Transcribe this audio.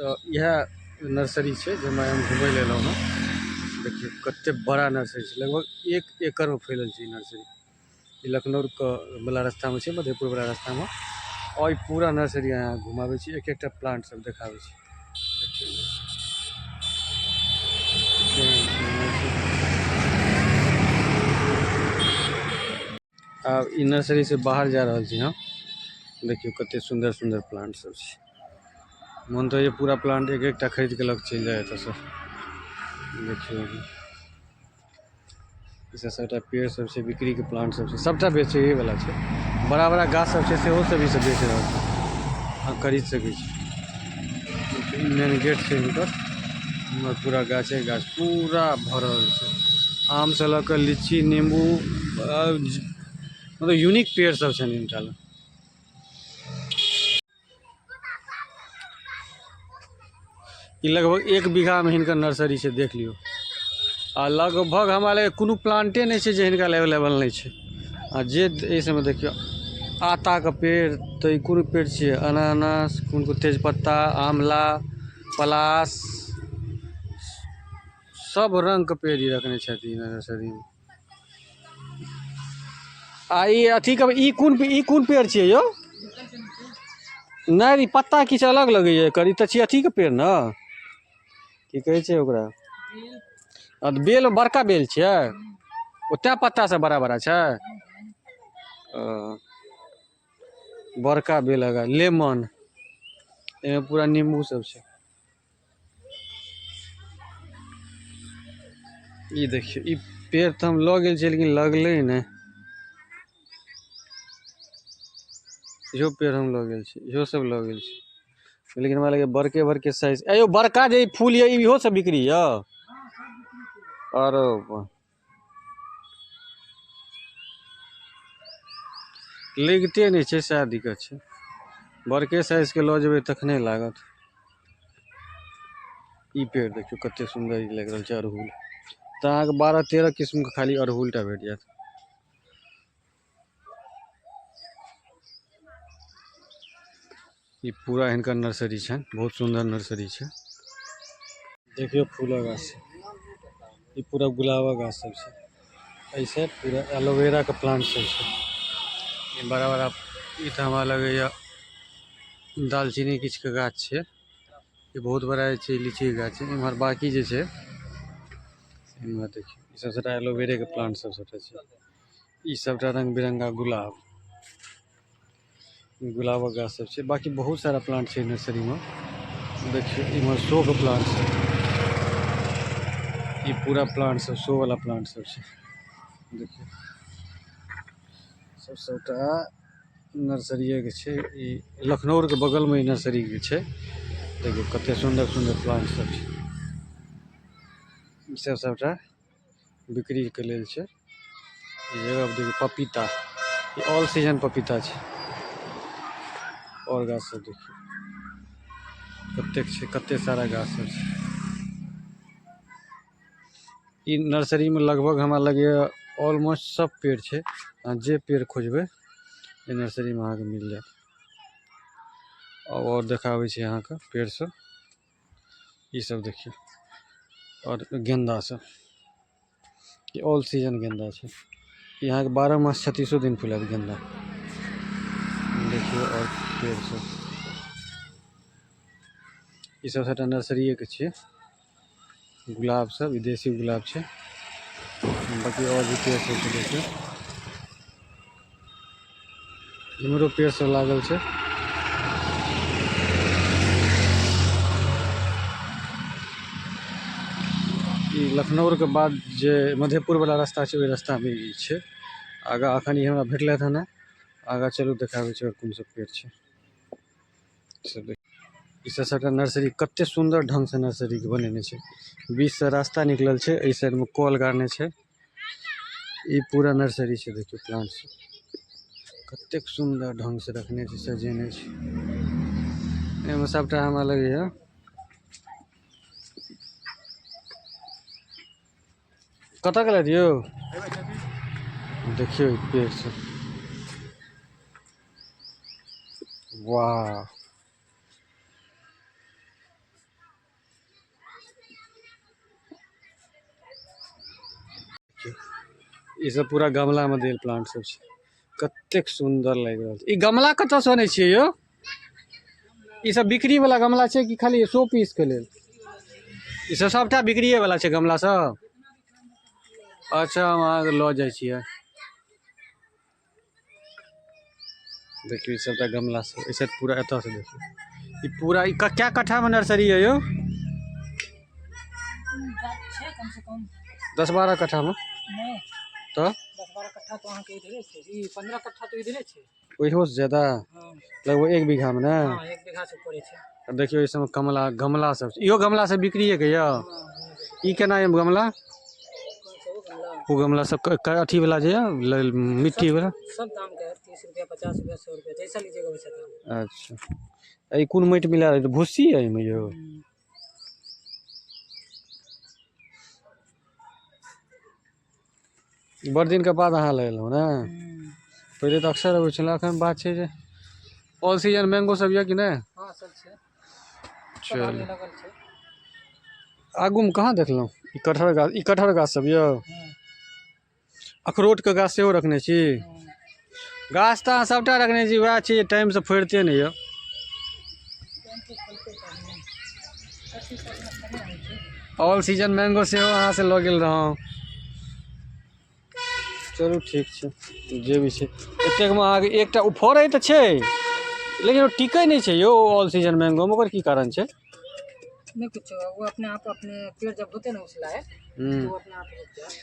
तऽ इएह नर्सरी छै जाहिमे हम घुमय लए एलहुँ हँ। देखियौ कते बड़ा नर्सरी छै, लगभग 1 एकड़मे फैलल छै ई नर्सरी। ई लखनऊके वाला रास्तामे छै, मधेपुर वाला रास्तामे। और ई पूरा नर्सरी अहाँ घुमाबै छी, एक एकटा प्लांट सब देखाबै छी। आब ई नर्सरी से बाहर जा रहल छी हम। देखियौ कते सुन्दर सुन्दर प्लांट सब छै। मन तऽ होइए पूरा प्लांट एक एकटा खरीद के लग चलि जाय एतऽसँ। देखियौ ई सब सबटा पेड़ सब छै, बिक्री के प्लांट सब छै, सबटा बेचैए वाला छै। बड़ा बड़ा गाछ सब छै सेहो सब ई सब बेच रहल छै, अहाँ खरीद सकै छी। मेन गेट छै हिनकर, इम्हर पूरा गाछे गाछ पूरा भरल छै। आम से लऽ कऽ लीची, नींबू, मतलब यूनिक पेड़ सब छनि हिनका लग। ई लगभग 1 बीघा में हिनकर नर्सरी छै, देख लियौ। आ लगभग हमरा लगे कोनो प्लांटे नहि छै जे हिनका लग अवेलेबल नहि छै। आ जे एहि सबमे देखियौ आताके पेड़, तऽ ई कोन पेड़ छियै, अनानास, कोन कोन तेजपत्ता, आंवला, पलाश, सब रंगके पेड़ ई रखने छथिन ई नर्सरीमे। आ ई अथी के ई कोन, ई कोन पेड़ छियै यौ? नहि, ई पत्ता किछु अलग लगैए एकर। ई तऽ छियै अथीके पेड़ ने, की कहै छै ओकरा? आ बेल, बड़का बेल छियै ओ, तें पत्ता सब बड़ा बड़ा छै। बड़का बेल लगा, लेमन, एहिमे पूरा नींबू सब छै। ई देखियौ, ई पेड़ तऽ हम लऽ गेल छियै लेकिन लगलै नहि। इहो पेड़ हम लऽ गेल छी, इहो सब लऽ गेल छी, लेकिन हमरा लगैए बड़के बड़के साइज। ए यौ, बड़का जे ई फूल यऽ, इहो सब बिक्री यऽ? अरे वाह, लगिते नहि छै, सएह दिक्कत छै। बड़के साइजके लऽ जेबै तखने लागत। ई पेड़ देखियौ कते सुन्दर ई लागि रहल छै अड़हुल। तऽ अहाँके 12-13 किस्मके खाली अड़हुल टा भेट जायत। ई पूरा हिनकर नर्सरी छनि, बहुत सुन्दर नर्सरी छै। देखियौ फूलक गाछ, ई पूरा गुलाबक गाछ सब छै। ऐसे पूरा एलोवेरा के प्लांट सब छै। ई बड़ा बड़ा ई तऽ हमरा लगैया दालचीनी किछु के गाछ छै। ई बहुत बड़ा जे छै लीची के गाछ छै। इम्हर बाकी जे छै इम्हर देखियौ, ई सब सबटा एलोवेरे के प्लांट सब सबटा छै। ई सबटा रंग बिरंगा गुलाब, गुलाबक गाछ सब छै। बाकी बहुत सारा प्लांट छै नर्सरी में। देखियौ इम्हर शो के प्लांट छै। ई पूरा प्लांट सब शो वाला प्लांट सब छै। देखियौ सब सबटा नर्सरीये के छै। ई लखनऊ के बगल में ई नर्सरी के छै। देखियौ कते सुन्दर सुन्दर प्लांट सब छै। ई सब सबटा बिक्री के लेल छै। ई जगह पर देखियौ पपीता, ई ऑल सीजन पपीता छै। और गाछ सब देखियौ कतेक छै, कते सारा गाछ सब छै। ई नर्सरी में लगभग हमरा लगैया ऑलमोस्ट सब पेड़ छै। अहाँ जे पेड़ खोजबै ई नर्सरी में अहाँके मिल जायत। और देखाबै छी अहाँके पेड़ सब। ई सब देखियौ, और गेंदा सब, ई ऑल सीजन गेंदा छै। ई अहाँके 12 मास 36 दिन फुलायत गेंदा। देखियौ और पेड़ सब, ई सब सबटा नर्सरीये के छियै। गुलाब सब, ई देसी गुलाब छै। बाकी और भी पेड़ सब छै। देखियौ इम्हरो पेड़ सब लागल छै। ई लखनऊ के बाद जे मधेपुर वाला रास्ता छै, ओहि रास्ता में ई छै। आगा अखन ई हमरा भेटलथि हन। आगा चलू देखाबै छी और कोन सब पेड़ छै। सब देख, ई सब सबटा नर्सरी कते सुन्दर ढंग से नर्सरी के बनेने छै। बीच से रास्ता निकलल छै, एहि साइड में कल गाड़ने छै। ई पूरा नर्सरी छै। देखियौ प्लांट सब कतेक सुन्दर ढंग से रखने छै, सजेने छै। एहिमे सबटा हमरा लगैया कतऽ गेलथि यौ? देखियौ ई पेड़ सब, वाह। ई सब पूरा गमला में देल प्लांट सब छै। कतेक सुंदर लागि रहल छै। ई गमला कतऽ से अनै छियै यौ? ई सब बिक्री वाला गमला छै कि खाली शो पीस के लेल? ई सब सबटा बिक्रिये वाला छै गमला सब? अच्छा, हम अहाँके लऽ जाइ छियै। देखियौ, ई सबटा गमला सब ऐसे पूरा एतऽ से देखियौ। ई पूरा ई कै कट्ठा में नर्सरी है यौ? छै कम से कम 10-12 कट्ठा में। नहि। तऽ 10-12 कट्ठा तो अहाँके इधरे छै, ई 15 कट्ठा तो इधरे छै। ओहियो से ज्यादा? हाँ। लगभग 1 बीघा में ने? हाँ, 1 बीघा से ऊपरे छै। आ देखियौ, ई सब कमला गमला सब छै। इहो गमला सब बिक्रिये के यऽ? ई केना यऽ गमला? कौन सा वो गमला? ओ गमला सब अथी वाला जे यऽ, मिट्टी वाला? सब दाम के है, 30 रुपया, 50 रुपया, 100 रुपया, जैसा लीजिएगा वैसा दाम। अच्छा, आ ई कोन माटि मिला रहल छै? भूसी है एहिमे यौ? बड़ दिनके बाद अहाँ लगेलहुँ ने? पहिले तऽ अक्सर अबै छलहुँ। एखन बात छै जे ऑल सीजन मैंगो सब यऽ कि नहि? हाँ, सब छै। सब चलू। आगे लगल छै। आगूमे कहाँ देखलहुँ? ई कटहर गाछ, ई कटहर गाछ सब यऽ? हाँ। अखरोटके गाछ सेहो रखने छी? हाँ। गाछ तऽ अहाँ सबटा रखने छी, वएह छै जे टाइमसँ फड़िते नहि यऽ। टाइम से फलते तऽ नहि। अथी सब अपना कमे होइ छै। ऑल सीजन मैंगो सेहो अहाँसँ लऽ गेल रहौं। चलू ठीक छै, जे भी छै। एतेकमे अहाँके एकटा ओ फड़ै तऽ छै, लेकिन ओ टिकै नहि छै यौ ऑल सीजन मैंगोमे, ओकर की कारण छै? नहीं कुछ, वो अपने आप अपने पेड़ जब होते ना उस लायक, तो वो अपने आप रुक जाए।